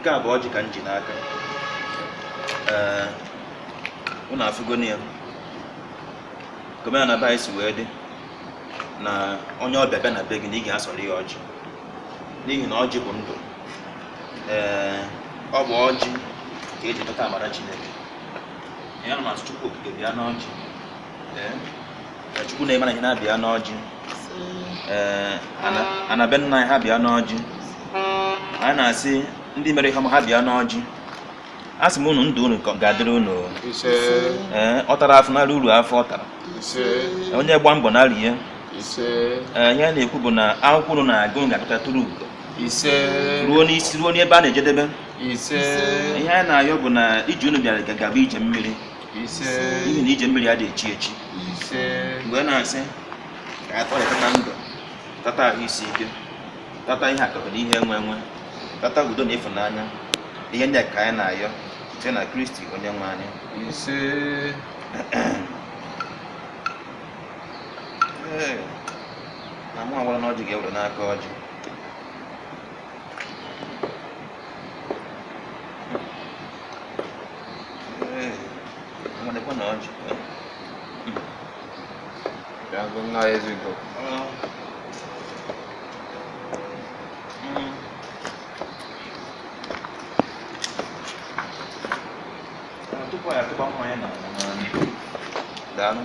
Nke a bụ ọjị ka m ji n'aka. Ee, unu afụgonu ya ka omenala be anyị si wee dị, na onye ọbịa bịa na be gị na ị ga-asọrọ ya ọjị, n'ihi na ọjị bụ ndụ. Ee, ọ bụ ọjị ka eji chọta amara Chineke. Ya na masị Chukwu Okike bịa n'ọjị. Ee, ka Chukwu na-eme na ihe na-abịa n'ọjị. Ee, ana be nna anyị ha bịa n'ọjị. Anyị na-asị ndị mere ihe ọma ha bịa n'ọjị. A sị m unu ndụ unu ga-adịrị unu. Ee, ọ tara afọ nara uru afọ ọ tara. Onye gba mbọ nara ihe. Ee, ihe a na-ekwu bụ na akwụkwọ unu na-agụ ga-agụcha tụrụ ugo ruo n'isi, ruo n'ebe a na-ejedebe. Ihe a na-ayọ bụ na ije unu bịara ga-abụ ije mmiri, n'ihi na ije mmiri adịghị echi echi. Mgbe na-asị ka a tọrọ tata ndụ, tata ahụ isi ike, tata ihe akụ na ihe enwe enwe, tata udo na ịfụnanya. Ihe ndị a ka anyị na-ayọ site na Kristi onye nwe anyị. Ise. Ee, na mụ agwara na ọjị ga-ewere n'aka ọjị. Ee, nwanekwa na ọjị. Bịa gụ nna Ezeugo. Tupu anyị atụba mmanya na daalụ.